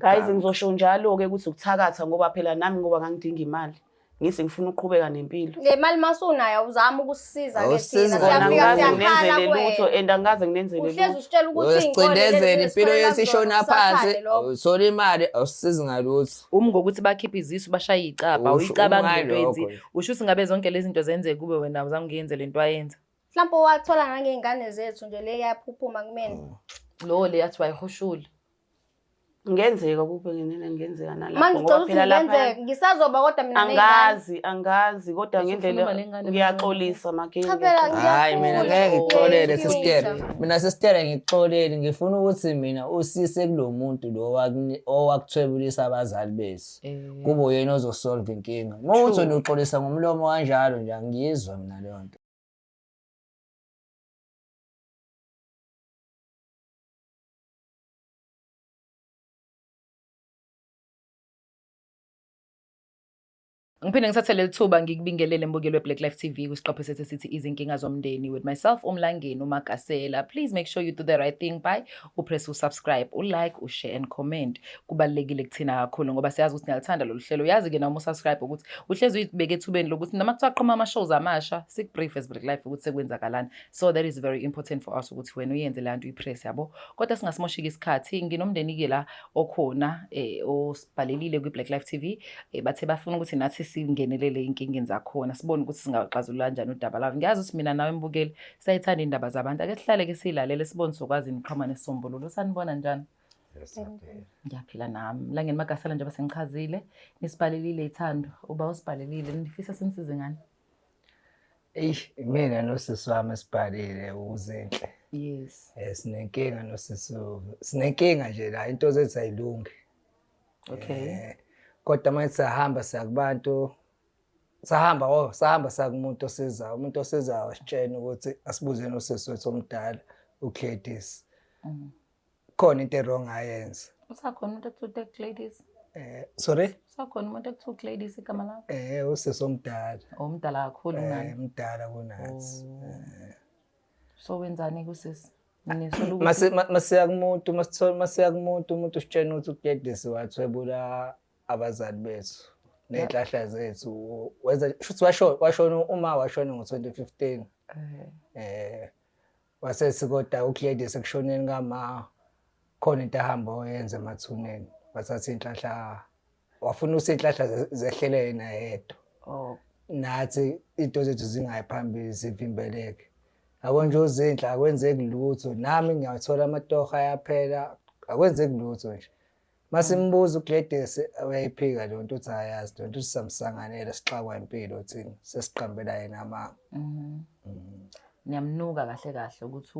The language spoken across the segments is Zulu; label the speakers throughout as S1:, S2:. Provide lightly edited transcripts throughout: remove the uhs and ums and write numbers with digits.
S1: Guys, ngizosho njalo-ke ukuthi ukuthakatha ngoba phela nami ngoba ngangidinga imali. Ngithi ngifuna ukuqhubeka nempilo.
S2: Le mali masunayo awuzami ukusisiza ke
S3: Awusisizi
S2: thina.
S1: Kona
S2: Siyafika
S1: angikaze
S2: siyakhala
S1: nginenzele lutho
S2: kuwena.
S1: and angikaze nginenzele
S2: Uhlezi
S1: lutho.
S2: usitshela ukuthi
S3: Uyosicindezela impilo yethu ishona phansi,
S2: lokho.
S3: awuthola imali, awusisizi ngalutho.
S4: Umi ngokuthi bakhiphe izisu bashaye icabha,
S3: Usho
S4: awuyicabangi lento
S3: ungalokho
S4: oyenzile. Usho ukuthi ngabe zonke lezi zinto zenzeka kube wena awuzange uyenze lento ayenza.
S2: Mhlawumbe wathola nangey'ngane zethu nje le yaphuphuma kumina.
S4: Lowo le yathi wayihushula.
S1: Ngenzeka kube ngenene ngenzeka nalapho
S2: Manje
S1: ngoba
S2: ucela ukuthi
S1: phela lapha
S2: ngenzeke ngisazoba kodwa mina ney'ngane.
S1: angazi angazi kodwa
S4: Usukhuluma
S1: ngendlela
S4: nengane
S1: ngiyaxolisa make
S2: Cha phela
S3: Hayi mina
S2: ngiyafuna
S3: ngeke ngikuxolele
S2: nje
S3: sister.
S2: future.
S3: Mina sister ngikuxolele ngifuna ukuthi mina usise kulo muntu lo owakuthwebulisa abazali bethu. Kube uyena ozosolve inkinga. Uma uthi wena uxolisa ngomlomo kanjalo nje angiyizwa mina leyo nto.
S4: Ngiphinde ngithathe leli thuba ngikubingelele mbukeli we-Black Life TV kwisiqephu sethu esithi izinkinga zomndeni with myself uMlangeni uMagasela. Please make sure you do the right thing by upress usubscribe, ulike, ushare and comment. Kubalulekile kuthina kakhulu ngoba siyazi ukuthi niyalithanda lolu hlelo. Uyazi-ke noma usubscribe ukuthi uhlezi uyibeke ethubeni lokuthi noma kuthiwa qhuma ama-shows amasha sikubrief as Black Life ukuthi sekwenzakalani. So that is very important for us ukuthi wena uyenze le nto uyipress yabo. Kodwa singasimoshiki isikhathi nginomndeni-ke la okhona osibhalelile kwi-Black Life TV bathe bafuna ukuthi nathi singenelele ey'nkingeni zakhona sibone ukuthi singaxazulula kanjani udaba labo. Ngiyazi ukuthi mina nawe mbukeli siyayithanda iy'ndaba zabantu, ake sihlale-ke siyilalele sibone sokwazi niqhamuka nesisombululo. Sanibona njani? Ngiyaphila nami. Langeni Magasela njengoba sengichazile, nisibhalelile ithando. Uba usibhalelile, nifisa sinisize ngani?
S3: Eish, mina nosisi wami esibhalile uZinhle.
S4: Yes.
S3: Sinenkinga nosisi, sinenkinga nje la into zethu ayilungi.
S4: Okay.
S3: Kodwa manje siyahamba siya kubantu sahamba oh sahamba siya kumuntu osizayo, umuntu osizayo wasitshena ukuthi asibuze nosisi wethu omdala uGladys. Khona into e-wrong ayenza.
S4: Usakhona umuntu ekuthiwa uGladys?
S3: Sorry?
S4: Usakhona umuntu ekuthiwa uGladys igama lakhe?
S3: Usisi omdala.
S4: Oh, umdala kakhulu kunani?
S3: Mdala kunathi.
S4: Oh. So wenzani kusisi? Nisola ukuthi
S3: Masiya kumuntu, masithola masiya kumuntu, umuntu usitshena ukuthi uGladys wathwebula abazali bethu ney'nhlahla zethu. Wenza shuthi washona uma washona ngo-2015. Wasethi kodwa uGladys ekushoneni kama khona into ahamba oyenza emathuneni, wathatha iy'nhlahla, wafuna ukuthi iy'nhlahla zehlele yena yedwa.
S4: Oh.
S3: Nathi iy'nto zethu zingayi phambili zivimbeleke. Yabo nje uZinhle akwenzeki lutho, nami ngiyathola amatoho ayaphela, akwenzeki lutho nje. Masimbuza uGladys uyayiphika leyo nto, uthi ayazi leyo nto, uthi samsanganela sixakwa impilo thina, sesiqambela yena amanga.
S4: Niyamnuka kahle kahle ukuthi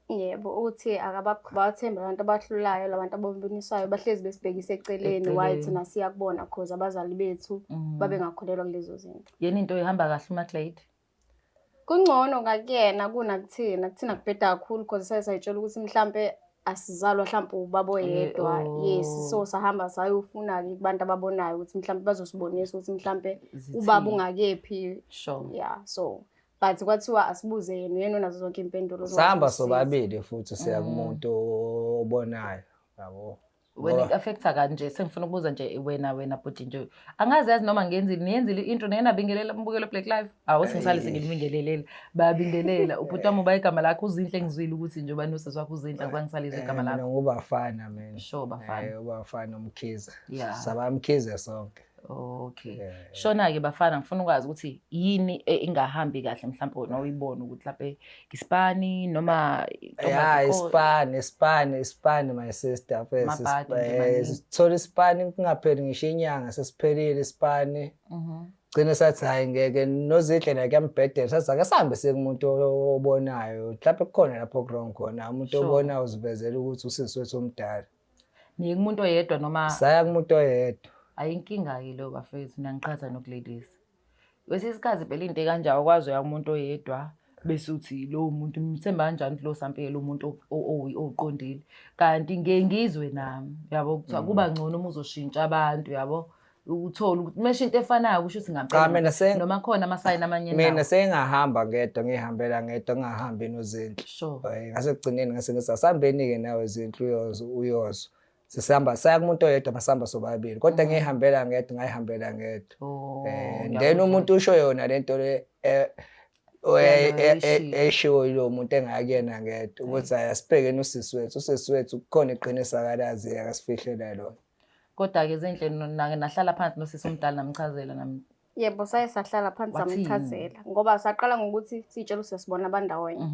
S2: Yebo, uthi akabathembi abantu abahlulayo, labantu ababonisayo bahlezi besibhekise eceleni, why
S4: Eceleni.
S2: thina siyakubona cause abazali bethu babengakholelwa kulezo zinto.
S4: Yena into ihamba kahle uMaglade?
S2: Kungcono ngakuyena kunakuthina, kuthina kubheda kakhulu cause saye sayitshela ukuthi mhlampe asizalwa mhlampe ubaba oyedwa. Yes, so sahamba sayofuna-ke kubantu ababonayo ukuthi mhlampe bazosibonisa ukuthi mhlampe ubaba
S4: Zithini.
S2: ungakephi.
S4: Sure.
S2: Yeah, so but kwathiwa asibuze yena, uyena onazo zonke iy'mpendulo
S3: Sahamba
S2: zokusiza.
S3: sobabili futhi siya kumuntu obonayo, yabo.
S4: Wena
S3: Ngoba
S4: i-affecta kanje, sengifuna ukubuza nje wena bhuti nje. Angazi yazi noma ngiyenzile, niyenzile i-intro nake nabingelela umbukelo Black Life. Awu sengisale senginibingelelele. Bayabingelela. Ubhuti wami uba igama lakho uZinhle, ngizwile ukuthi nje ubani usisi wakho uZinhle, angizange ngisalizwe igama
S3: Mina
S4: lakho.
S3: nguBafana mina.
S4: Sure, Bafana.
S3: UBafana uMkhize.
S4: Yeah.
S3: Sabamkhize sonke.
S4: Okay. Shona-ke Bafana, ngifuna ukwazi ukuthi yini ingahambi kahle mhlawumbe wena uyibone ukuthi mhlawumbe isipani noma
S3: Ya, isipani, isipani, isipani my sister first.
S4: Amabhadi nje maningi.
S3: Sithola isipani kungapheli ngisho inyanga sesiphelile isipani. Gcine sathi hayi ngeke noZinhle naye kuyambhedela, sathi ake sihambe siye kumuntu obonayo. Mhlawumbe kukhona lapho ku-wrong khona, umuntu obonayo uzivezela ukuthi usisi wethu omdala.
S4: Niye kumuntu oyedwa noma
S3: Saya kumuntu oyedwa.
S4: Ayinkinga-ke leyo bafethu, niyangiqhatha nokuladies. Kwesinye isikhathi phela into ekanjalo awukwazi uya kumuntu oyedwa bese uthi lowo muntu ngimthemba kanjani ukuthi lo sampela umuntu owuqondile. Kanti ngiye ngizwe nami, yabo, kuthiwa kuba ngcono uma uzoshintsha abantu, yabo. Uthole ukuthi mesho into efanayo kusho ukuthi ngampela.
S3: Cha, mina
S4: noma khona amasayini amanye
S3: Mina
S4: nawo.
S3: sengahamba ngedwa, ngihambela ngedwa, ngingahambi noZinhle.
S4: Sure.
S3: Ngasekugcineni ngase ngithi asihambeni-ke nawe Zinhle uyozwa, uyozwa. Sisihamba saya kumuntu oyedwa, masihamba sobabili, kodwa ngiyihambela ngedwa, ngayihambela ngedwa.
S4: Oh,
S3: Eh, then umuntu usho yona lento le
S4: Yena oyishilo.
S3: eshiwo yilo muntu engakuyena ngedwa ukuthi hayi, asibhekeni usisi wethu, usisi wethu kukhona iqiniso akalazi, akasifihlela lona.
S4: Kodwa-ke Zinhle, nake nahlala phansi nosisi omdala namchazela nam?
S2: Yebo, saye sahlala phansi.
S4: Wathini?
S2: Samchazela ngoba saqala ngokuthi siy'tshela ukuthi siyasibona abandawonye.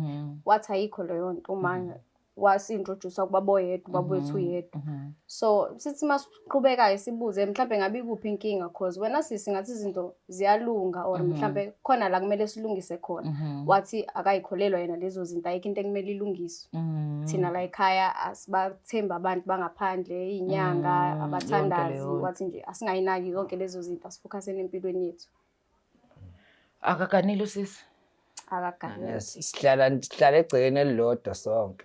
S2: Wathi ayikho leyo nto, uma wasi-introduce kubaba oyedwa, ubaba wethu uyedwa. So sithi masiqhubekayo sibuze mhlambe ngabe ikuphi inkinga, cause wena sisi ngathi izinto ziyalunga or mhlambe khona la kumele silungise khona. Wathi akayikholelwa yena lezo zinto, ayikho into ekumele ilungiswe. Thina la ekhaya asibathembi abantu bangaphandle, iy'nyanga,
S4: Yonke
S2: abathandazi.
S4: leyo nto.
S2: Wathi nje asingayinaki zonke lezo zinto, asifokhaseni empilweni yethu.
S4: Akaganile usisi?
S2: Akaganile.
S3: Yes, sihlala egcekeni elilodwa sonke.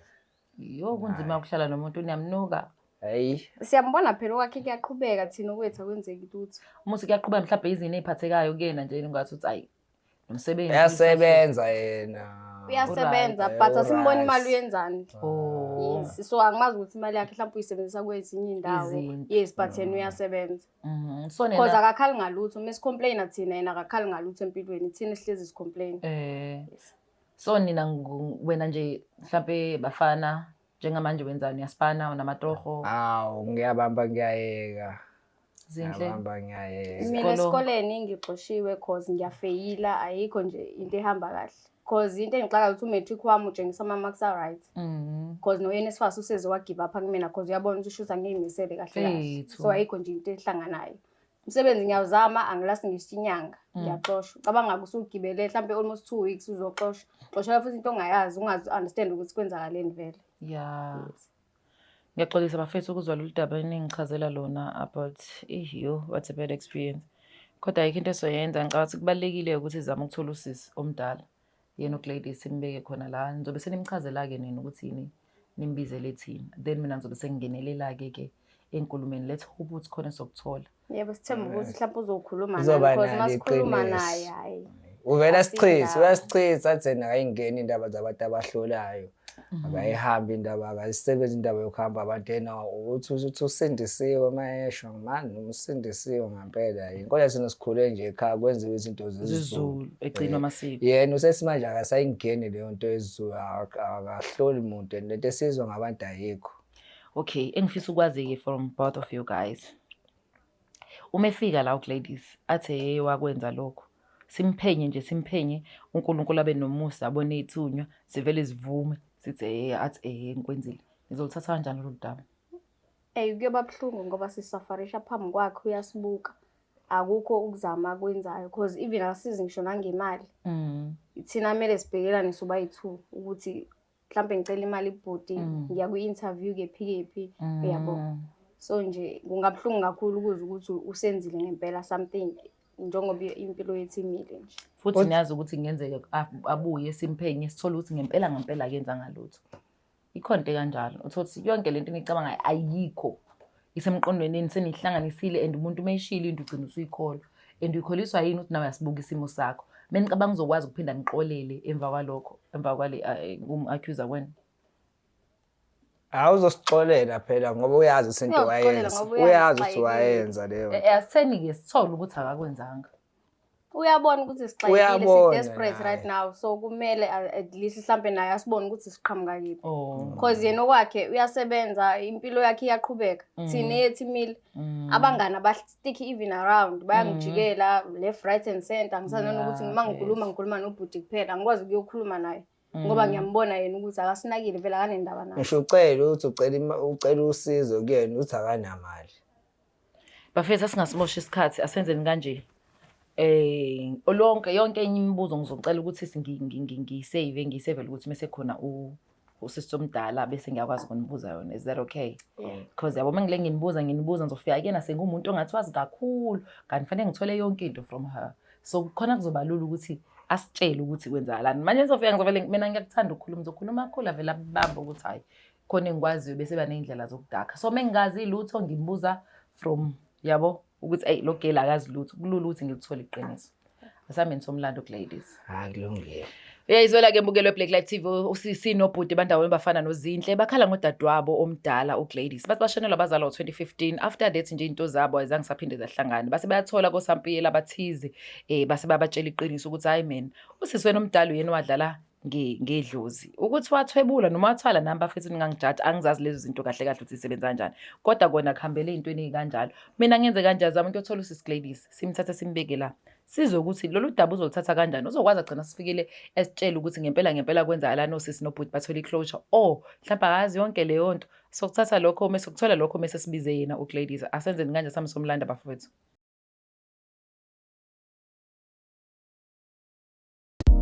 S4: Yo, kunzima ukuhlala nomuntu niyamnuka.
S3: Hayi.
S2: Siyambona phela, okwakhe kuyaqhubeka, thina okwethu akwenzeki lutho.
S4: Uma uthi kuyaqhubeka, mhlawumbe izini ey'phathekayo kuyena nje ngathi uthi ayi nomsebenzi.
S3: Uyasebenza yena.
S2: Uyasebenza,
S3: Alright.
S2: but asimboni imali uyenzani.
S4: Oh.
S2: Yes, so angimazi ukuthi imali yakhe mhlawumbe uyisebenzisa kwezinye iy'ndawo.
S4: Izinto.
S2: Yes, but yena uyasebenza
S4: So
S2: cause
S4: nina
S2: akakhali ngalutho. Uma sicomplaina thina, yena akakhali ngalutho empilweni, thina sihlezi sicomplain.
S4: So nina wena nje mhlambe bafana, njengamanje wenzani? Uyaspana, unamatoho?
S3: Hawu, ngiyabamba ngiyayeka.
S4: Zinhle?
S3: Ngiyabamba ngiyayeka.
S2: Mina
S4: Isikolo-
S2: esikoleni ngixoshiwe cause ngiyafeyila, ayikho nje into ehamba kahle. Cause into engixakayo ukuthi u-matric wami utshengisa ama-marks a-right. Cause no-NSFAS useze wa-give up kumina cause uyabona ukuthi shuthi angiyimisele kahle kahle.
S4: Fethu.
S2: So ayikho nje into ehlanganayo. Umsebenzi ngiyawuzama, angilasi ngisho inyanga, ngiyaxoshwa. Cabanga usugibele mhlampe almost 2 weeks uzoxoshwa. Xoshela futhi into ongayazi, ungazi understand ukuthi kwenzakaleni vele.
S4: Ya. Ngiyaxolisa bafethu ukuzwa lolu daba eningichazela lona about iyo, what a bad experience. Kodwa ayikho into esoyenza, ngicabanga ukuthi kubalulekile ukuthi sizame ukuthola usisi omdala. Yena uGladys simbeke khona la. Nizobe senimchazela-ke nina ukuthi yini nimbizele thina. Then mina ngizobe sengingenelela-ke ke enkulumeni. Let's hope ukuthi khona esokuthola.
S2: Yebo, sithemba ukuthi mhlawumbe uzokhuluma
S3: Uzoba
S2: nami cause
S3: nalo
S2: masikhuluma
S3: iqiniso.
S2: naye hhayi.
S3: Uvela
S2: Asindawo.
S3: sichithe, uyasichitha, athi yena akayingeni indaba zabantu abahlolayo. Akayihambi indaba, akayisebenzi indaba yokuhamba abantu, yena uthi usindisiwe mayesho mani, noma usindisiwe ngempela yini. Kodwa thina sikhule nje ekhaya kwenziwe izinto zesiZulu.
S4: ZesiZulu, egcinwa amasiko.
S3: Yena usesimanje akasayingeni leyo nto yesiZulu, akahloli muntu and lento esizwa ngabantu ayikho.
S4: Okay, engifisa ukwazi-ke from both of you guys. Uma efika la uGladys athi hey wakwenza lokho. Simphenye nje simphenye, uNkulunkulu abe nomusa abone ithunywa, sivele sivume sithi hey, athi eh ngikwenzile. Nizoluthatha kanjani lolu daba?
S2: Eyi, kuyoba buhlungu ngoba sisafarisha phambi kwakhe, uyasibuka. Akukho ukuzama akwenzayo cause even akasizi ngisho nangemali. Thina kumele sibhekelane sobayi-two ukuthi mhlampe ngicela imali ibhodi, ngiya kwi-interview kephi kephi, uyabo. So nje kungabuhlungu kakhulu ukuzwa ukuthi usenzile ngempela something njengoba impilo yethu imile nje.
S4: Futhi niyazi ukuthi kungenzeka abuye simphenye sithole ukuthi ngempela ngempela akenza ngalutho. Ikhona into ekanjalo. Uthole ukuthi yonke lento eniyicabangayo ayikho. Isemqondweni yenu seniyihlanganisile and umuntu uma eshilo into ugcina usuyikholwa. And uyikholiswa yini ukuthi nawe uyasibuka isimo sakho. Menicabanga uzokwazi ukuphinda nixolele emva kwalokho, emva kwale kum-accuse kwena?
S3: Hawu, uzosixolela phela ngoba uyazi ukuthi into
S2: Uyosixolela
S3: wayenza.
S2: ngoba uyazi
S3: Uyazi ukuthi
S2: sixakekile.
S3: wayenza leyo nto.
S4: Asitheni-ke sithole ukuthi akakwenzanga.
S2: Uyabona ukuthi sixakekile,
S3: Uyabona
S2: si-desperate
S3: naye.
S2: right now, so kumele at least mhlampe naye asibone ukuthi siqhamuka kephi.
S4: Oh.
S2: Cause yena okwakhe uyasebenza, impilo yakhe iyaqhubeka. Thina eyethu imile. Abangani abastick even around, bayangijikela left, right and center. Angisazi nanokuthi uma ngikhuluma ngikhuluma nobhuti kuphela, angikwazi ukuyokhuluma naye. Ngoba ngiyambona yena ukuthi akasinakile vele, akanendaba naye.
S3: Ngisho ucela ukuthi ucela usizo kuyena, uthi akanamali.
S4: Bafethu, asingasimosha isikhathi, asenzeni kanje. Lonke yonke enye imibuzo ngizocela ukuthi ngiyisave, ngiyisavele ukuthi mase khona usisi omdala bese ngiyakwazi ukunibuza yona. Is that okay? Because yabo mangile nginibuza nginibuza ngizofika kuyena sengumuntu ongathi wazi kakhulu, kanti fanele ngithole yonke into from her. So khona kuzoba lula ukuthi asitshele ukuthi kwenzakalani. Manje ngizofika ngizovele mina ngiyakuthanda ukukhuluma, ngizokhuluma kakhulu avele abambe ukuthi hayi khona engikwaziyo bese ba ney'ndlela zokudakha. So mengingazi lutho ngimbuza from yabo ukuthi eyi lo girl akazi lutho, kulula ukuthi ngilithole iqiniso. Asihambeni somlando, ladies.
S3: Hayi, kulungile.
S4: Uyayizwela-ke mbukelo we-Black Life TV, usisi nobhuti bandaweni bafana noZinhle bakhala ngodadewabo omdala uGladys. Bathi bashonelwa abazalwa ngo-2015. After that nje iy'nto zabo azange saphinde zahlangana. Base bayathola kosampiyela abathize base babatshela iqiniso ukuthi hhayi mina usisi wena omdala uyena owadlala ngedlozi. Ukuthi wathwebula noma wathwala nami bafethu ningangijaji, angizazi lezo zinto kahle kahle ukuthi zisebenza kanjani. Kodwa kona kuhambele ey'ntweni ey'kanjalo. Mina ngenze kanjani, zama ukuyothola usisi Gladys, simthathe simbeke la. Sizwe ukuthi lolu daba uzoluthatha kanjani, uzokwazi agcina sifikile esitshela ukuthi ngempela ngempela kwenzakalani, osisi nobhuti bathole i-closure or mhlawumbe akazi yonke leyo nto. Sokuthatha lokho mese kuthola lokho mese sibize yena uGladys. Asenzeni kanje sami somlanda bafowethu.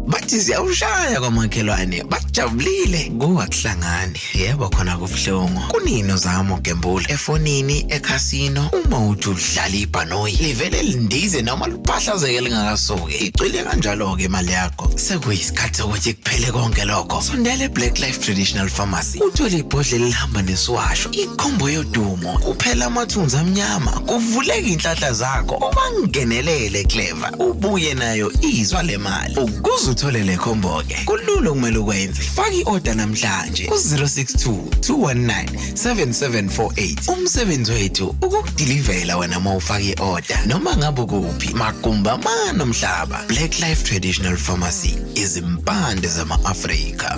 S5: Bathi ziyawushaya kwamakhelwane bajabulile kungakuhlangani yebo khona kubuhlungu kunini uzama ukugembula efonini ekhasino uma uthi udlala ibhanoyi livele lindize noma liphahlazeke lingakasuki icwile kanjalo-ke imali yakho sekuyisikhathi sokuthi kuphele konke lokho sondela e-Black Life Traditional Pharmacy uthole ibhodlela elihamba nesiwasho ikhombo yodumo kuphela amathunzi amnyama kuvuleka iy'nhlanhla zakho ubangenelele clever ubuye nayo izwa lemali ukuze uthole le khombo-ke kulula okumele ukwenze faka i-oda namhlanje ku-062 219 7748 umsebenzi wethu ukukudilivela wena uma ufaka i-oda noma ngabe ukuphi magumba amane omhlaba. Black Life Traditional Pharmacy, izimpande zama-Afrika.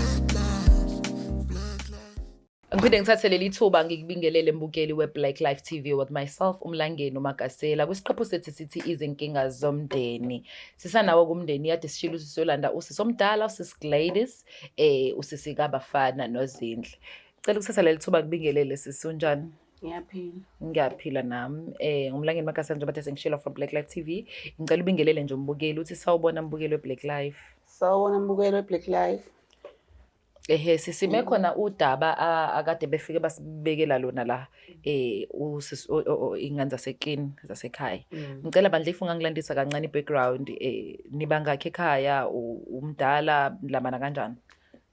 S4: Ngiphinde ngithathe leli thuba ngikubingelele mbukeli we-Black Life TV with myself uMlangeni uMagasela kwisiqephu sethu sithi izinkinga zomndeni. Sisanawo kumndeni yade sishilo usisi Yolanda, usisi omdala, usisi Gladys, usisi kaBafana noZinhle. Cela ukuthatha leli thuba ngibingelele sisi, unjani?
S1: Ngiyaphila.
S4: Ngiyaphila nami. NguMlangeni Magasela njengoba sengishilo from Black Life TV. Ngicela ubingelele nje umbukeli uthi sawubona mbukeli we-Black Life.
S1: Sawubona mbukeli we-Black Life.
S4: Ehe, sisime khona udaba akade befike basibekela lona la usisi ingane zasekini zasekhaya. Ngicela bandla if ungangilandisa kancane i-background, nibangakhi ekhaya, umdala nilamana kanjani?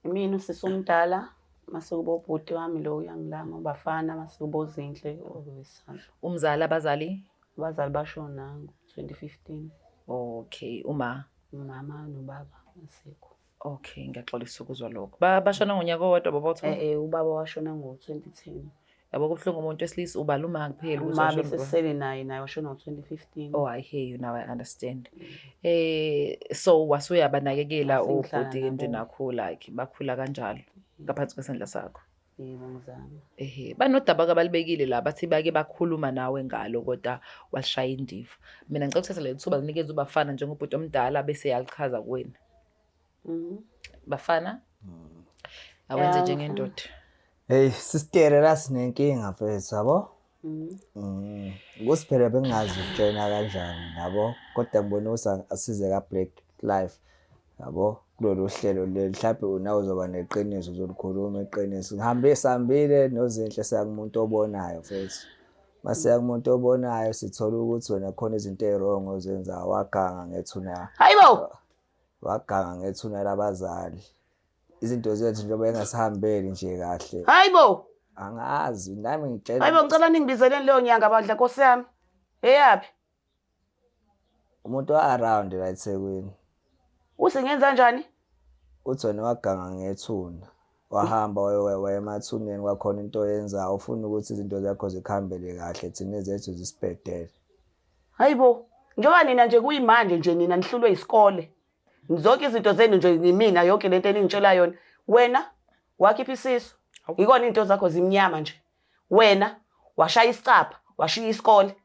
S1: Mina usisi omdala, mase kuba ubhuti wami lo uyangilama uBafana, mase kuba uZinhle owesandla.
S4: Umzali, abazali?
S1: Abazali bashona ngo-2015.
S4: Okay, uma?
S1: Umama nobaba asekho.
S4: Okay, ngiyaxolisa ukuzwa lokho. Bashona ngonyaka owodwa baba uthi?
S1: Ubaba washona ngo-2010.
S4: Yabo kubuhlungu umuntu wesilisa ubala uma kuphela ukuthi
S1: Uma
S4: washona
S1: bese
S4: ubaba.
S1: sisele naye, naye washona ngo-2015.
S4: Oh, I hear you now, I understand. So wasuyabanakekela
S1: Sengihlala
S4: obhuti nje
S1: nabo.
S4: nakho like bakhula kanjalo ngaphansi kwesandla sakho.
S1: Yebo, ngizama.
S4: Ehe, banodaba abalibekile la bathi bake bakhuluma nawe ngalo kodwa walishaya indiva. Mina ngicela ukuthatha leli thuba nginikeze uBafana njengobhuti omdala bese yalichaza kuwena. Bafana, awenze
S1: Ya,
S4: njengendoda.
S3: Hey, sister la sinenkinga mfethu, yabo? Ukuthi phela bengingazi ukujoyina kanjani, yabo? Kodwa ngibona ukuthi asize ka Black Life, yabo? Kulolu hlelo leli mhlawumbe nawe uzoba neqiniso, uzolikhuluma iqiniso. Ngihambe sihambile noZinhle siya kumuntu obonayo mfethu. Masiya kumuntu obonayo sithola ukuthi wena khona izinto ey'wrong ozenzayo, waganga ngethuna.
S1: Hayibo!
S3: Waganga ngethuna labazali. Izinto zethu njengoba engasihambeli nje kahle.
S1: Hayibo!
S3: Angazi nami ngitshela.
S1: Hayibo, ngicela ningibizeleni leyo nyanga bandla Nkosi yami. Eyaphi?
S3: Umuntu wa-around la eThekwini.
S1: Uthi ngenza kanjani?
S3: Uthi wena waganga ngethuna. Wahamba waya emathuneni kwakhona into oyenzayo, ufuna ukuthi izinto zakho zikhambele kahle, thina ezethu zisibhedele.
S1: Hayibo, njengoba nina nje kuyimanje nje nina nihlulwe isikole. Zonke izinto zenu nje yimina yonke lento eningitshela yona. Wena wakhipha isisu. Ikona into zakho zimnyama nje. Wena washaya isicapha, washiya isikole.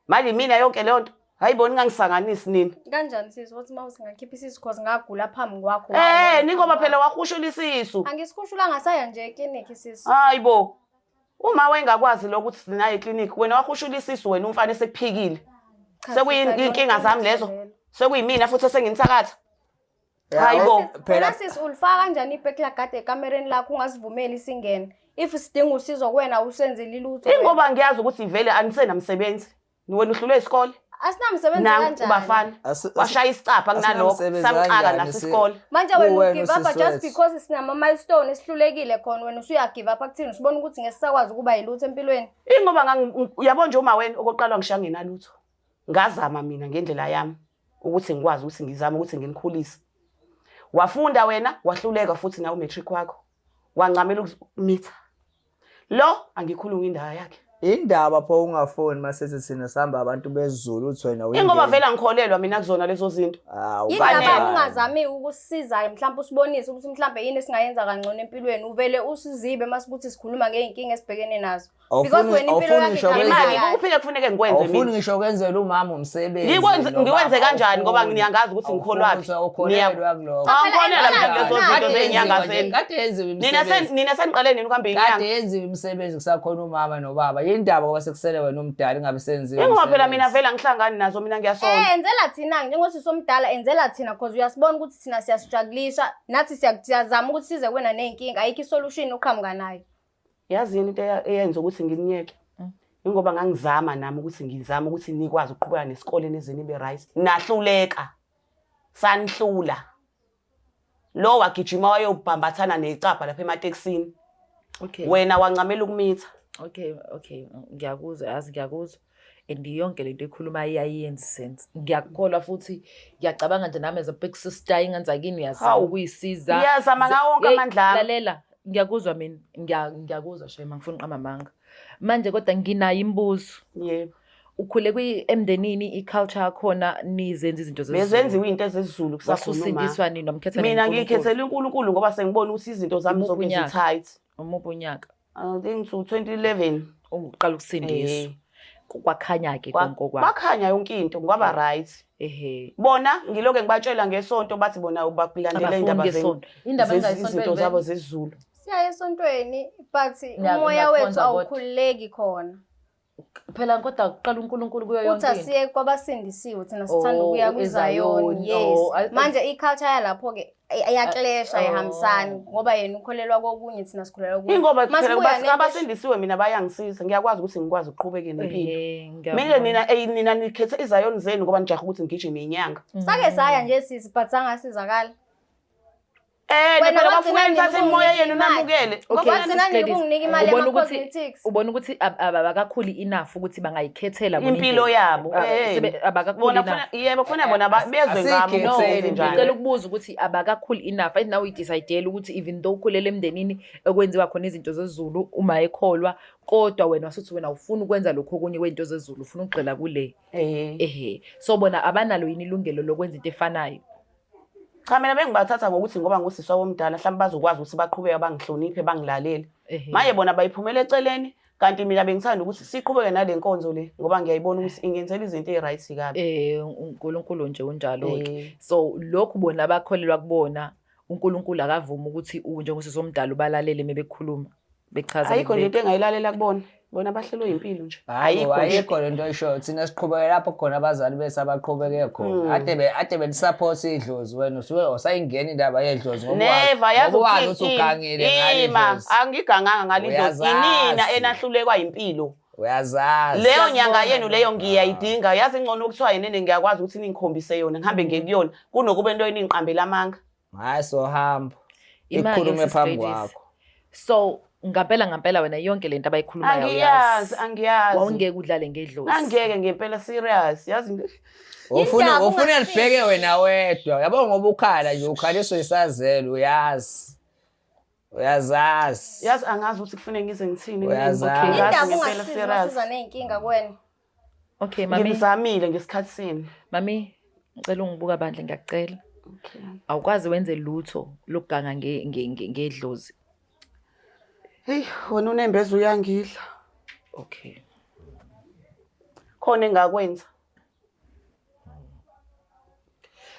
S1: Manje imina yonke leyo nto. Hayibo, ningangisanganisi nini.
S2: Kanjani sisi wathi uma usingakhipha isisu cause ngagula phambi kwakho.
S1: Ningoba phela wahushula isisu.
S2: Angisikhushulanga saya nje eklinikhi isisu.
S1: Hayibo. Uma wayengakwazi lokho ukuthi sinaye eklinikhi, wena wahushula isisu wena umfana esekuphikile.
S2: Cha,
S1: Sekuyinkinga
S2: sisi,
S1: zami lezo.
S2: lelo.
S1: Sekuyimina futhi esenginithakatha.
S3: Ya,
S1: Hayibo.
S3: Phela
S2: Wena sisi ulifaka kanjani ibheki lagade ekamereni lakho ungazivumeli singene? If sidinga usizo kuwena usenzeli lutho. wena.
S1: Ingoba ngiyazi ukuthi vele anisenamsebenzi. Wena uhlulwe isikole.
S2: Asinamsebenzi
S1: Nangu
S2: kanjani?
S1: uBafana. Washaya isicapha kunalokho.
S3: Asinamsebenzi
S1: Samxaka
S3: kanjani
S1: naso isikole.
S2: Manje wena
S3: Kuwena
S2: ugive up
S3: usisi
S2: just
S3: wethu.
S2: because sinama milestone esihlulekile khona wena usuya give up kuthini usibona ukuthi ngeke sisakwazi ukuba yilutho empilweni.
S1: Ingoba uyabona nje uma wena okokuqala ngishiya ngenalutho. Ngazama mina ngendlela yami ukuthi ngikwazi ukuthi ngizame ukuthi nginikhulise. Wafunda wena, wahluleka futhi nawe umatric wakho. Wancamela ukumitha. Lo angikhulumi indaba yakhe.
S3: Indaba pho ungafoni masithi thina sihamba abantu besiZulu uthi wena
S1: Ingoba
S3: uyingene.
S1: vele angikholelwa mina kuzona lezo zinto.
S3: Hawu,
S2: Yindaba
S1: Fanele.
S2: ungazami ukusiza mhlawumbe usibonise ukuthi mhlawumbe yini esingayenza kangcono empilweni uvele usizibe mase ukuthi sikhuluma ngey'nkinga esibhekene nazo. Because
S3: Awufuni
S2: wena impilo
S3: awufuni
S2: yakho
S3: ngisho
S2: ihamba
S1: Imali
S3: kwenzela
S1: kuphinde kufuneke ngikwenze
S3: awufuni
S1: mina.
S3: ngisho kwenzela umama umsebenzi.
S1: Ngikwenze
S3: nobaba,
S1: ngikwenze kanjani ngoba
S3: awufuni.
S1: ngiyangazi ukuthi
S3: Awufuni
S1: ngikholwaphi.
S3: ukuthi awukholelwa kulokho.
S1: Angikholelwa mina
S2: Phela
S1: kulezo zinto
S3: Kade
S1: zey'nyanga
S3: yenziwa nje,
S1: zenu.
S3: kade yenziwa
S1: Nina sen
S3: imisebenzi.
S1: nina seniqale nini ukuhamba
S3: Kade
S1: iy'nyanga?
S3: yenziwa imisebenzi kusakhona umama nobaba. Yindaba ngoba sekusele wena umdala ingabe senziwe.
S1: Ingoba phela mina
S3: imisebenzi.
S1: vele angihlangani nazo mina ngiyasonta.
S2: Enzela thina njengosisi omdala enzela thina cause uyasibona ukuthi thina siyasijabulisha nathi siyazama ukuthi size kuwena ney'nkinga ayikho isolution oqhamuka nayo.
S1: Yazi yini into eyenza ukuthi nginiyeke? Ingoba ngangizama nami ukuthi ngizame ukuthi nikwazi ukuqhubeka nesikole nize nibe right. Nahluleka. Sanihlula. Lo wagijima wayobhambathana necabha lapha ematekisini.
S4: Okay.
S1: Wena wancamela ukumitha.
S4: Okay, ngiyakuzwa, yazi ngiyakuzwa. And yonke lento ekhulumayo iyayenza sense. Ngiyakukholwa futhi ngiyacabanga nje nami as a big sister ingane zakini uyazama
S1: Hawu.
S4: ukuyisiza.
S1: Ngiyazama ngawo wonke
S4: Hey,
S1: amandla ami.
S4: Lalela, ngiyakuzwa mina, ngiyakuzwa shame angifuni uqamba amanga. Manje kodwa nginayo imibuzo.
S1: Yebo.
S4: Ukhule kwi emndenini i-culture yakhona nizenza izinto zesiZulu.
S1: Bezenziwa izinto zesiZulu kusakhona uma.
S4: Wasusindiswa nini wamkhetha
S1: Mina
S4: noNkulunkulu?
S1: ngiyikhethela uNkulunkulu ngoba sengibona ukuthi izinto zami
S4: Imuphi
S1: zonke
S4: unyaka?
S1: zi-tight.
S4: Umuphi unyaka?
S1: I think to 2011.
S4: Uqala ukusindiswa.
S1: Eh.
S4: Kwakhanya-ke konke okwakho.
S1: Kwakhanya yonke into kwaba right.
S4: Ehhe.
S1: Bona ngiloke ngibatshela ngesonto bathi bona bakulandela
S4: Abafuni
S1: indaba
S4: ngesonto. Indaba engayisontweni
S1: izinto
S4: vele.
S1: zabo zesiZulu.
S2: Siya esontweni but umoya wethu
S4: Niyakhonza kodwa.
S2: awukhululeki khona.
S4: Phela kodwa kuqala uNkulunkulu kuyo
S2: Uthi
S4: yonke into.
S2: asiye kwabasindisiwe thina sithanda
S4: Oh,
S2: ukuya kwiZayoni.
S4: eZayoni.
S2: Yes.
S4: Oh,
S2: Manje i-culture yalapho-ke iyaklesha
S4: Oh.
S2: ayihambisani ngoba yena ukholelwa kokunye thina sikholelwa kokunye.
S1: Ingoba phela
S2: Masibuya nento
S1: abasindisiwe mina bayangisiza ngiyakwazi ukuthi ngikwazi ukuqhubeke nempilo.
S4: Ehhe,
S1: Mina
S4: ngiyabona.
S1: nina nina nikhethe izayoni zenu ngoba nijahe ukuthi ngigijime inyanga.
S2: Sake saya nje sisi but sangasizakala.
S1: Eh
S2: Wena
S1: phela
S2: wagcina
S1: bafuna
S2: nini
S1: nithathe imimoya
S2: ukunginika
S1: yenu
S2: imali?
S1: namukele.
S4: Okay,
S1: Ngoba
S2: Wagcina nini
S4: Ladies,
S2: ukunginika imali
S4: ubona ukuthi
S2: yama-cosmetics?
S4: ubona ukuthi abakakhuli enough ukuthi bangayikhethela bona
S1: impilo
S4: indlela.
S1: yabo.
S4: Abakakhuli
S1: Bona
S4: enough.
S1: funa yebo funa bona bezwe ngabo
S4: No,
S1: ukuthi njani.
S4: ngicela ukubuza ukuthi abakakhuli enough and now uyi-decide ukuthi even though ukhulele emndenini ekwenziwa khona izinto zesiZulu uma ekholwa kodwa wena wasuthi wena ufuna ukwenza lokho okunye kwey'nto zesiZulu ufuna ukugxila kule. Ehe. So bona abanalo yini ilungelo lokwenza into efanayo?
S1: Cha mina bengibathatha ngokuthi ngoba ngusisi wabo omdala mhlawumbe bazokwazi ukuthi baqhubeke bangihloniphe bangilalele. Manje bona bayiphumela eceleni kanti mina bengithanda ukuthi siqhubeke nale nkonzo le ngoba ngiyayibona ukuthi ingenzela izinto ezi-right kabi.
S4: uNkulunkulu nje unjalo-ke. So lokhu bona abakholelwa kubona uNkulunkulu akavumi ukuthi njengosisi omdala ubalalele uma bekhuluma bechaza
S1: Ayikho nje
S4: bekubeka.
S1: into engayilalela kubona. Bona bahlelwe impilo nje.
S3: Ayikho
S1: Ayikho nje.
S3: ayikho lento oyishoyo thina siqhubeke lapho khona abazali bethu abaqhubeke khona. Ade belisupport idlozi wena usuke usayingena indaba yedlozi ngoba
S1: Never yazi
S3: ngoba wazi
S1: ukuthi
S3: ukuthi ugangile ngale
S1: ima
S3: dlozi.
S1: angiganganga ngale dlozi.
S3: Uyazazi.
S1: Inina enahlulekwa impilo.
S3: Uyazazi.
S1: Leyo nyanga yenu leyo ngiyayidinga. Yazi ngcono ukuthiwa yinene ngiyakwazi ukuthi ningikhombise yona ngihambe ngiye kuyona kunokuba into eningiqambela amanga.
S3: Hayi sohamba.
S4: Ima-ke
S3: Ikhulume
S4: sis
S3: phambi
S4: Gladys.
S3: kwakho.
S4: So ngampela ngampela wena yonke lento abayikhulumayo
S1: Angiyazi, angiyazi.
S4: Wawungeke udlale ngedlozi.
S1: Angeke ngempela serious. Yazi
S3: Ufuna
S2: Indaba
S3: ufuna
S2: ungafiki.
S3: libheke wena wedwa. Yabo ngoba ukhala nje ukhaliswa isazelo uyazi. Uyazazi.
S1: yazi angazi ukuthi kufanele ngize ngithini.
S3: Uyazazi.
S1: Okay, ngazi
S2: Indaba
S1: ngempela
S2: ungasizi
S1: serious.
S2: wasiza ney'nkinga kuwena.
S4: Okay, mami.
S1: Ngimzamile ngesikhathi senu.
S4: Mami, ngicela ungibuka bandla ngiyakucela.
S1: Okay.
S4: Awukwazi wenze lutho lokuganga ngedlozi.
S1: Hey, wena unembeza uyangidla.
S4: Okay.
S1: Khona engakwenza.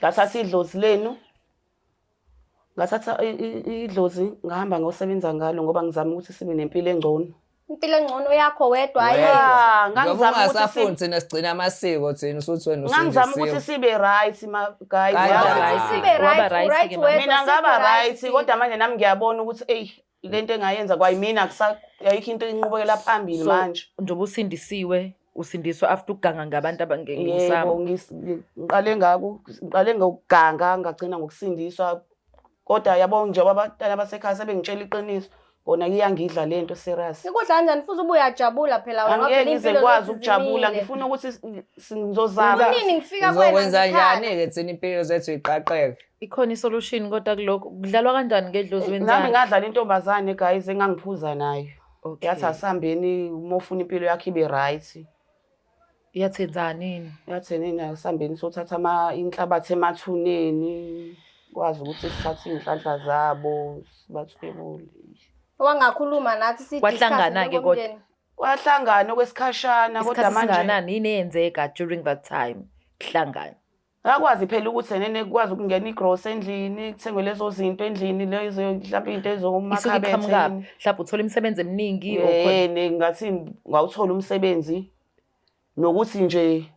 S1: Ngathatha idlozi lenu. Ngathatha idlozi ngahamba ngosebenza ngalo ngoba ngizama ukuthi sibe nempilo engcono.
S2: Impilo engcono yakho wedwa hayi.
S1: Ah,
S3: Ngoba
S1: ngangizama ukuthi
S3: ungasafuni thina sigcina amasiko thina usuthi wena
S1: Ngangizama ukuthi
S3: usindisiwe.
S1: sibe right ma guys.
S3: Kanjani?
S1: Yazi.
S4: Right.
S2: Sibe
S4: Waba
S2: right,
S4: right
S2: right
S4: ke mama.
S2: wedwa,
S1: Mina ngaba
S2: sibe
S1: right
S2: thina.
S1: kodwa manje nami ngiyabona ukuthi ey lento engayenza kwayimina ayikho into enqubekela phambili
S4: So,
S1: manje.
S4: njengoba usindisiwe, usindiswa after ukuganga ngabantu
S1: Yebo,
S4: abangengusama.
S1: ngiqale ngokuganga ngagcina ngokusindiswa. Kodwa yabo njengoba abantwana basekhaya sebengitshela iqiniso. Kona iyangidla lento serious.
S2: Ikudla kanjani futhi ubuye uyajabula phela wena
S1: Angeke
S2: phela
S1: ngize
S2: impilo
S1: ngikwazi
S2: zethu
S1: ukujabula
S2: zimile.
S1: ngifuna ukuthi ngizozama.
S2: Kunini ngifika kuwena
S3: Uzokwenza
S2: ngikhala?
S3: njani-ke thina impilo zethu iqaqeke?
S4: Ikhona isolution kodwa kulokho. Kudlalwa kanjani ngedlozi
S1: Nami
S4: wenzani?
S1: ngadlala intombazane guys engangiphuza nayo.
S4: Okay.
S1: Yathi asihambeni uma ufuna impilo yakho ibe right.
S4: Yathenzani yini?
S1: Yathi nina asihambeni sothatha ama inhlabathi emathuneni. Kwazi ukuthi sithathe iy'nhlanhla zabo sibathwebule.
S2: Wangakhuluma nathi si
S4: Kwahlangana-ke kodwa.
S1: Kwahlangana okwesikhashana kodwa
S4: Isikhathi
S1: manje
S4: singakanani yini eyenzeka during that time? Kuhlangana.
S1: Ngakwazi phela ukuthi enene kukwazi ukungena igrosa endlini, kuthengwe lezo zinto endlini lezo mhlawumbe into
S4: Isuke
S1: ezomakhabethe.
S4: iqhamukaphi? Mhlawumbe uthola imisebenzi eminingi or khona-
S1: Eh, ngathi ngawuthola umsebenzi nokuthi nje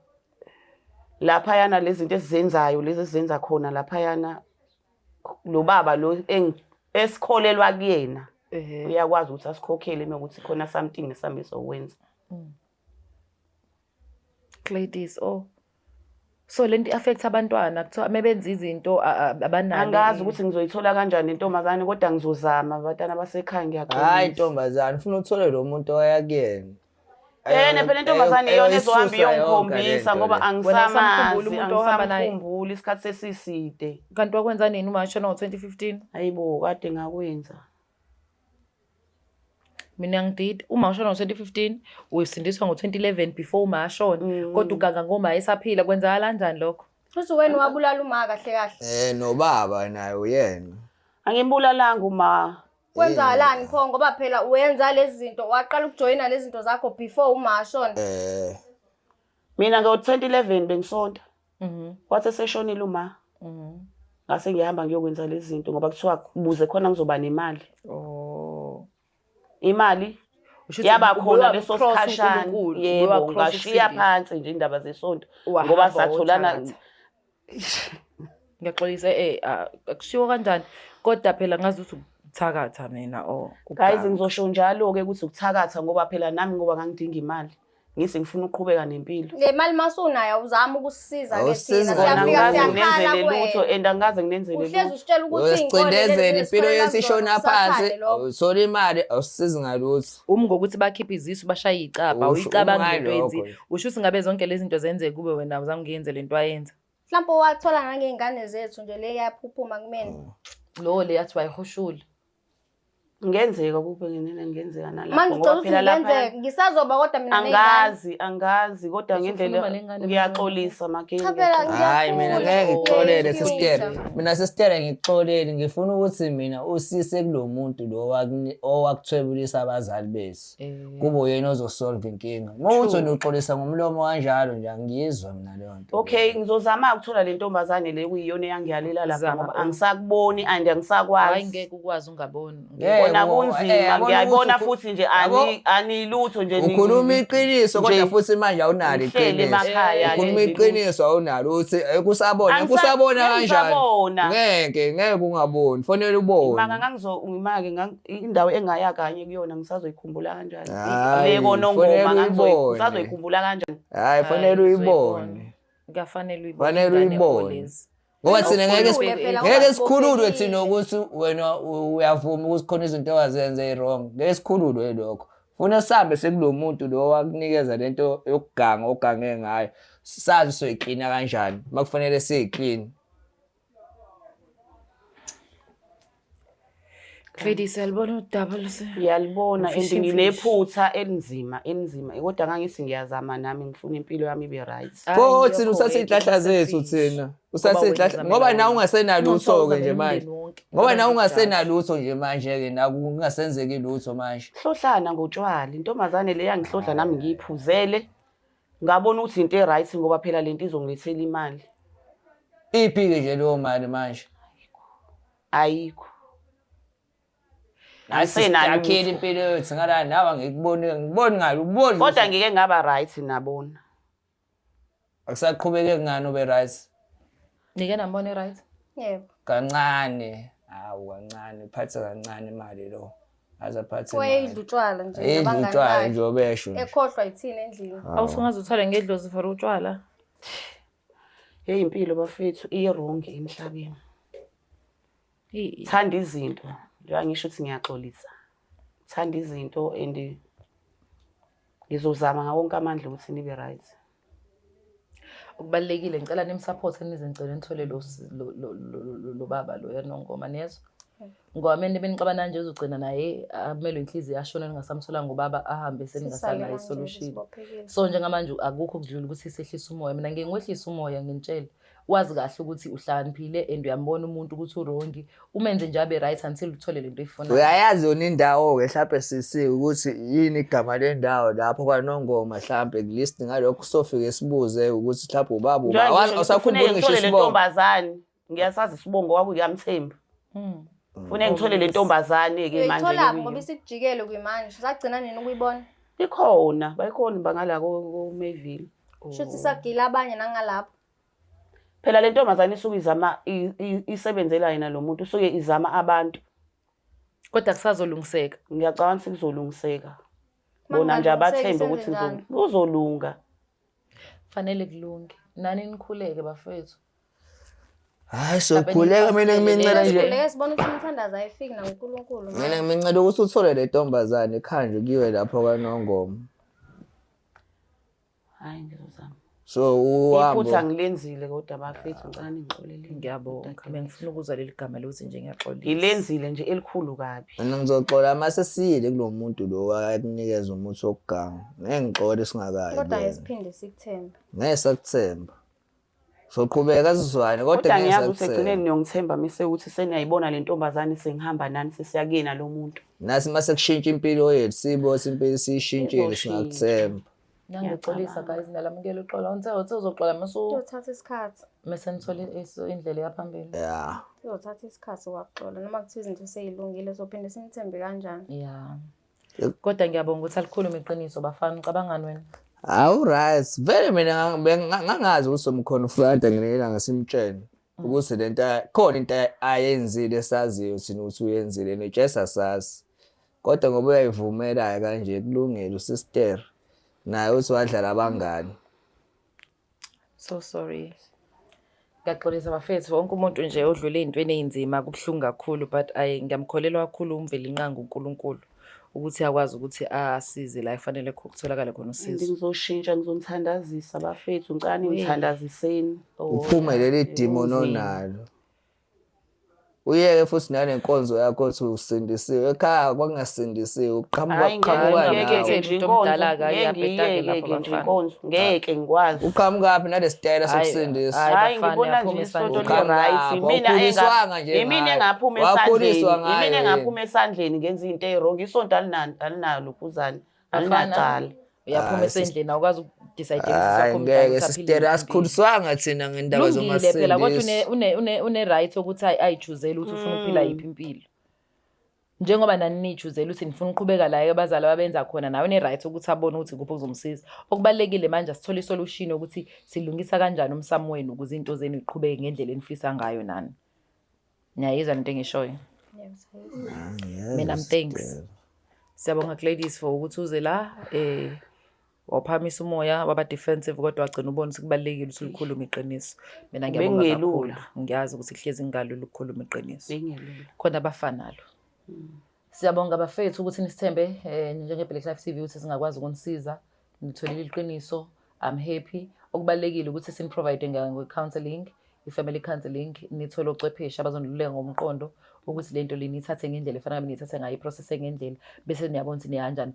S1: laphayana lezi zinto esizenzayo lezi esizenza khona laphayana lo baba lo esikholelwa kuyena uyakwazi ukuthi asikhokhele uma ukuthi khona something esambe sokwenza.
S4: Ladies, oh. So lento i-affect abantwana kuthiwa mebenza izinto abanalo.
S1: Angazi ukuthi ngizoyithola kanjani intombazane kodwa ngizozama bantwana basekhaya
S3: Hhayi
S1: ngiyaxolisa.
S3: ntombazane, ufuna uthole lo muntu oya kuyena.
S1: Ene phela intombazane iyona ezohamba
S3: Eyoyisusa yonke
S1: iyongikhombisa
S3: lento
S1: ngoba
S3: le.
S4: Wena usamkhumbula
S1: angisamazi,
S4: umuntu ohamba naye?
S1: angisamkhumbuli isikhathi sesiside.
S4: Kanti wakwenza nini uma washona ngo-2015?
S1: Hayibo kade ngakwenza.
S4: Mina ngidid uma ushona ngo-2015 uyisindiswa ngo-2011 before uma ashona kodwa uganga ngoma esaphila kwenzakala kanjani lokho?
S2: Futhi wena wabulala uma kahle kahle.
S3: Nobaba naye uyena.
S1: Angimbulalanga uma
S2: Kwenzakalani pho ngoba phela uyenza lezi zinto waqala ukujoyina lezi zinto zakho before uma ashona.
S1: Mina ngo-2011 bengisonta.
S4: Mhm.
S1: Kwathi eseshonile uma ngase ngihamba ngiyokwenza lezi zinto ngoba kuthiwa buze khona ngizoba nemali.
S4: Oh.
S1: Imali
S4: Usho ukuthi
S1: yaba khona
S4: ubuye
S1: leso
S4: wa-cross
S1: sikhashana.
S4: uNkulunkulu, ubuye
S1: Yebo,
S4: wa-cross
S1: ngashiya
S4: ukusindiswa.
S1: phansi nje indaba zesonto
S4: Wahamba
S1: ngoba satholana
S4: wothatha. Ngiyaxolisa akushiwo kanjani kodwa phela ngazi ukuthi ukuthakatha mina or
S1: Guys
S4: ukuganga.
S1: ngizosho njalo-ke ukuthi ukuthakatha ngoba phela nami ngoba ngangidinga imali. Ngise ngifuna ukuqhubeka nempilo.
S2: Le mali masunayo awuzami ukusisiza ke
S3: Awusisizi
S2: thina.
S3: kona,
S1: Kona
S2: Siyafika
S1: angikaze
S2: siyakhala
S1: nginenzele lutho
S2: kuwena.
S1: and angikaze nginenzele
S2: Uhlezi
S1: lutho.
S2: usitshela ukuthi iy'nkole lezi
S3: Uyosicindezela impilo
S2: esikholela
S3: yethu
S2: kuzona,
S3: ishona phansi,
S2: usathane lokho.
S3: awuthola imali, awusisizi ngalutho.
S4: Umi ngokuthi bakhiphe izisu bashaye icabha,
S3: Usho
S4: awuyicabangi
S3: uma
S4: lento
S3: lokho
S4: oyenzile.
S3: nje.
S4: Usho ukuthi ngabe zonke lezi zinto zenzeka kube wena awuzange uyenze lento ayenza.
S2: Mhlawumbe wathola nangey'ngane zethu nje le yaphuphuma kumina.
S4: Lo le yathi wayihushula.
S1: Ngenzeka kube ngenene ngenzeka nalapho
S2: Manje
S1: ngoba
S2: ucela ukuthi
S1: phela lapha
S2: ngenzeke ngisazoba kodwa mina ney'ngane.
S1: angazi angazi kodwa
S4: Usukhuluma
S1: ngendlela
S4: nengane
S1: ngiyaxolisa make
S2: Cha phela
S3: Hayi mina
S2: ngiyafuna
S3: ngeke ngikuxolele
S2: future.
S3: sister. Mina sister ngikuxolele ngifuna ukuthi mina usise kulo muntu lo owakuthwebulisa abazali bethu. Kube uyena ozosolve inkinga. Uma uthi wena uxolisa ngomlomo kanjalo nje angiyizwa mina leyo nto.
S1: Okay ngizozama ukuthola le ntombazane le kuyiyona eyangiyalela lapha
S4: Zama,
S1: ngoba
S4: oh.
S1: angisakuboni and
S4: Hayi
S1: angisakwazi.
S4: ngeke ukwazi ungaboni.
S3: Ngeke,
S1: Kona kunzima
S3: yabona
S1: ngiyayibona
S3: ukuthi
S1: futhi nje
S3: yabo,
S1: anilutho nje
S3: Ukhuluma iqiniso kodwa
S1: nje
S3: futhi manje awunalo
S1: ngihleli
S3: iqiniso.
S1: emakhaya
S3: Ukhuluma
S1: nje
S3: iqiniso awunalo uthi kusabona kusabona
S1: Ngeke
S3: kanjani?
S1: ngisabona.
S3: Ngeke ngeke ungaboni, fanele ubone.
S1: Maka ngangizomake indawo engaya kanye kuyona ngisazoyikhumbula kanjani.
S3: Hhayi,
S1: Le koNongoma
S3: fanele uyibone.
S1: ngisazoyikhumbula kanjani.
S3: Hayi fanele uyibone.
S4: Kuyafanele uyibone.
S3: Fanele
S4: ingane
S3: uyibone.
S4: olezi.
S3: Ngoba thina ngeke
S2: Ukhulule phela,
S3: ngeke sikhululwe
S2: ungazibophelile.
S3: thina ukuthi wena uyavuma ukuthi khona izinto owazenza eyi-wrong. Ngeke sikhululwe lokho. Funa sihambe sekulo muntu lo owakunikeza lento yokuganga ogange ngayo. Sazi soyiklina kanjani uma kufanele siyikline.
S4: Ladies, siyalibona udaba lose.
S1: Ngiyalibona and
S4: Mfishi, mfishi.
S1: nginephutha elinzima elinzima kodwa ngangithi ngiyazama nami ngifuna impilo yami ibe right.
S3: Pho thina usathe iy'nhlahla zethu thina. Usathe iy'nhlahla ngoba nawe ungasenalutho-ke nje manje. Ngoba nawe ungasenalutho nje manje-ke naku kungasenzeki lutho manje.
S1: Hlohlana ngotshwala intombazane le yangihlohla nami ngiyiphuzele. Ngabona ukuthi into e-right ngoba phela lento izongilethela imali.
S3: Iphi-ke nje leyo mali manje?
S1: Ayikho.
S3: Nathi
S1: Angisenalo
S3: sidakhile
S1: lutho.
S3: impilo yethu ngala nawe angikuboni ngiboni ngalo uboni
S1: Kodwa ngike ngaba right nabona.
S3: akusaqhubeke ngani ube right
S4: Nike nambona right?
S2: Yebo.
S3: kancane hawu kancane uphathe kancane imali lo aze aphathe
S2: Wayedla
S3: imali
S2: utshwala nje
S3: edla
S2: nabangani
S3: utshwala
S2: bakhe.
S3: nje obesho nje
S2: Ekhohlwa yithina endlini.
S4: Awusungaze uthwale ngedlozi for utshwala.
S1: Hey impilo bafethu i-wrong emhlabeni.
S4: Hey,
S1: Thanda izinto. Njengoba ngisho ukuthi ngiyaxolisa. Thanda izinto and ngizozama ngawo wonke amandla ukuthi nibe right.
S4: Okubalulekile ngicela nimsupport nize ngicela nithole lo lo baba lo yanongoma niyezwa. Ngoba mina benixabana nje uzogcina naye amelwe inhliziyo ashona ningasamtholanga ubaba ahambe seningasanayo isolution. So njengamanje akukho kudlula ukuthi sehlise umoya. Mina ngeke ngiwehlise umoya nginitshele. Wazi kahle ukuthi uhlakaniphile and uyambona umuntu ukuthi urongi umenze nje abe right until uthole lento oyifunayo.
S3: Uyayazi yona indawo-ke hlampe sisi ukuthi yini igama lendawo lapho kwaNongoma hlampe at least ngalokho sofike sibuze ukuthi hlampe ubaba uba
S1: Njengoba ngisho
S3: awusakhumbuli
S1: kufuneka
S3: ngisho
S1: ngithole le
S3: isibongo.
S1: ntombazane. Ngiyasazi isibongo kwakuyamthembu. Funeka ngithole le ntombazane-ke manje.
S2: Uyayitholaphi
S1: ke
S2: ngoba
S1: kuyo.
S2: isikujikele kuyimanje. Sagcina nini ukuyibona?
S1: Ikhona, bayikhona bangala ko-Mayville.
S2: Shuthi sagila abanye nangalapho.
S1: Phela le ntombazane isuke izama isebenzela yena lo muntu, usuke izama abantu.
S4: Kodwa kusazolungiseka.
S1: Ngiyacabanga ukuthi kuzolungiseka.
S2: Uma
S1: Bona nje
S2: kungalungiseki
S1: abathembe ukuthi
S2: senzenjani?
S1: kuzolunga.
S4: Fanele kulunge. Nani nikhuleke bafethu.
S3: Hayi sokhuleka mina ngimincela nje.
S2: Sikhuleke sibona ukuthi umthandazo ayifiki nakuNkulunkulu.
S3: Mina ngimincela ukuthi uthole le ntombazane khanje kuyiwe lapho kwaNongoma.
S1: Hayi ngizozama.
S3: So uhambo
S1: Iphutha ngilenzile kodwa bafethu ngicela ningixolele.
S4: Ngiyabonga. Bengifuna ukuzwa leli gama lokuthi nje ngiyaxolisa.
S1: Ngilenzile nje elikhulu kabi.
S3: Mina ngizoxola uma sesiyile kulo muntu lo akunikeza umuthi wokuganga. Ngeke ngixole singakayi.
S2: Kodwa
S3: kuyena.
S2: ngesiphinde sikuthembe.
S3: Ngeke sakuthemba. Soqhubeka sizwane kodwa
S1: Kodwa
S3: ngeke
S1: ngiyazi ukuthi ekugcineni
S3: sakuthemba.
S1: niyongithemba mise ukuthi seniyayibona le ntombazane sengihamba nani sesiya kuyena lo muntu.
S3: Nathi mase kushintsha impilo yethu sibose impilo siyishintshile
S1: Izoshintsha.
S3: singakuthemba.
S4: Ngiyaxolisa guys, niyalamukela uxolo. Ngithe uthe uzoxola mase
S2: Kuzothatha isikhathi.
S4: mase nithole indlela eyaphambili.
S3: Yeah.
S2: Kuzothatha isikhathi kwakuxola noma kuthiwa izinto seyilungile sophinde sinithembe kanjani.
S4: Yeah. Kodwa ngiyabonga ukuthi alikhulume iqiniso bafana, ucabangani wena?
S3: Awu right. Vele mina ngangazi ukuthi somconfronta ngelinye ilanga simtshene ukuthi lento khona into ayenzile esaziyo thina ukuthi uyenzile nitshesa asazi. Kodwa ngoba uyayivumela kanje kulungile usister naye uthi wadlala abangani.
S4: So sorry. Ngiyaxolisa bafethu wonke umuntu nje odlule ey'ntweni ey'nzima kubuhlungu kakhulu but ayi ngiyamkholelwa kakhulu uMvelinqangi uNkulunkulu ukuthi akwazi ukuthi asize la ekufanele kutholakale khona usizo.
S1: Ngizoshintsha ngizonithandazisa bafethu ngicela ningithandaziseni.
S3: Uphume leli demon onalo. Uyeke futhi nanenkonzo yakho othi usindisiwe ekhaya kwakungasindisiwe uqhamuka
S1: Hayi ngeke
S3: qhamuka
S1: ngeke
S3: nawe
S1: nje
S4: Umuntu
S1: inkonzo
S4: omdala-ke,
S1: ngeke
S4: uyabheda-ke
S1: ngiyeke
S4: lapho
S1: nje
S4: bafana.
S1: inkonzo ngeke ngikwazi.
S3: Uqhamukaphi nalesitayela
S4: Hhayi,
S3: sokusindisa
S4: hhayi
S1: Hayi
S4: bafana,
S1: ngibona
S4: uyaphuma
S1: nje isonto
S4: esandleni.
S1: li-right
S3: Uqhamukaphi? Awukhuliswanga nje
S1: imina
S3: ngayo.
S1: engaphuma
S3: Wakhuliswa
S1: esandleni
S3: ngayo
S1: imina
S3: yini?
S1: engaphuma esandleni ngenza into eyi-wrong isonto alinalo ukhuzane
S4: Bafana,
S1: alinacala.
S4: uyaphuma
S3: Hhayi,
S4: esendleni awukwazi ukudecide
S3: Hayi ngeke sister asikhuliswanga thina ngendaba
S4: Lungile phela kodwa
S3: zomasindisi.
S4: une right ukuthi ayichuzele ukuthi ufuna ukuphila yiphi impilo. Njengoba nani niyichuzela ukuthi nifuna ukuqhubeka la abazali ababenza khona nawe une right ukuthi abone ukuthi kuphi okuzomsiza. Okubalulekile manje asithole isolution ukuthi silungisa kanjani umsamo wenu ukuze into zenu iqhubeke ngendlela enifisa ngayo nani. Niyayizwa lento engishoyo? Mina I'm thanks. Siyabonga Gladys for ukuthi uze la wawuphakamisa umoya waba defensive kodwa wagcina ubona ukuthi kubalulekile ukuthi ulikhulume iqiniso. Mina ngiyabonga kakhulu.
S1: Bekungelula.
S4: Ngiyazi ukuthi kuhlezi kungalula ukukhuluma iqiniso.
S1: Bengelula.
S4: Khona abafanalo. Siyabonga bafethu ukuthi nisithembe njenge Black Life TV ukuthi singakwazi ukunisiza. Nitholile iqiniso. I'm happy. Okubalulekile ukuthi siniprovide nge-counseling, i-family counseling, nithole ochwepheshe abazoniluleka ngomqondo ukuthi le nto le niyithathe ngendlela efana ngabe niyithathe ngayo, iprocesse ngendlela, bese niyabona ukuthi niya kanjani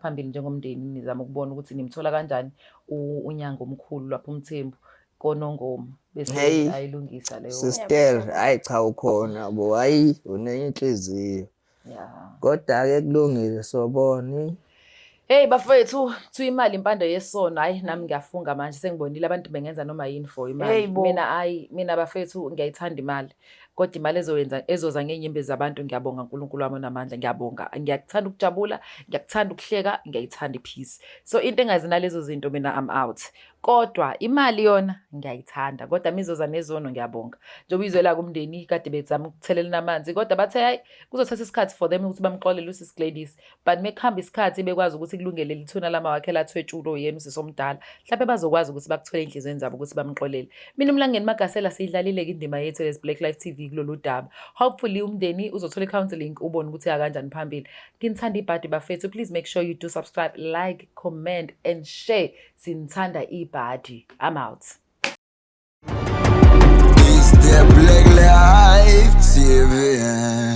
S4: phambili njengomndeni, nizama ukubona ukuthi nimthola kanjani unyanga omkhulu lapho uMthembu koNongoma, bese
S3: Hey.
S4: ayilungisa leyo.
S3: Sister, hayi cha ukhona bo, hayi unenye inhliziyo.
S4: Yeah.
S3: Kodwa-ke kulungile sobona.
S4: Hey bafethu, kuthiwa imali impande yesono. Hayi nami ngiyafunga manje sengibonile abantu bengenza noma yini for imali.
S1: Hey bo.
S4: Mina hayi mina bafethu ngiyayithanda imali. Kodwa imali ezoyenza ezoza ngenyembezi zabantu ngiyabonga uNkulunkulu wami onamandla ngiyabonga. Ngiyakuthanda ukujabula, ngiyakuthanda ukuhleka, ngiyayithanda ipeace. So into engazi nalezo zinto mina I'm out. Kodwa imali yona ngiyayithanda kodwa mizoza nezono ngiyabonga. Njengoba izwela kumndeni kade bezama ukuthelelana amanzi kodwa bathe hayi kuzothatha isikhathi for them ukuthi bamxolele uSis Gladys. But mekuhamba isikhathi bekwazi ukuthi kulungele lithuna lama wakhe lathwetshulo yena usisi omdala. Mhlawumbe bazokwazi ukuthi bakuthole enhliziyweni zabo ukuthi bamxolele. Mina uMlangeni Magasela siyidlalile ke indima yethu as Black Life TV. kulolu daba. Hopefully umndeni uzothola i-counselling, ubone ukuthi kanjani phambili. Nginithanda ibhadi, bafethu. Please make sure you do subscribe, like, comment and share. Sinithanda ibhadi. I'm out.
S6: It's the Black Life TV.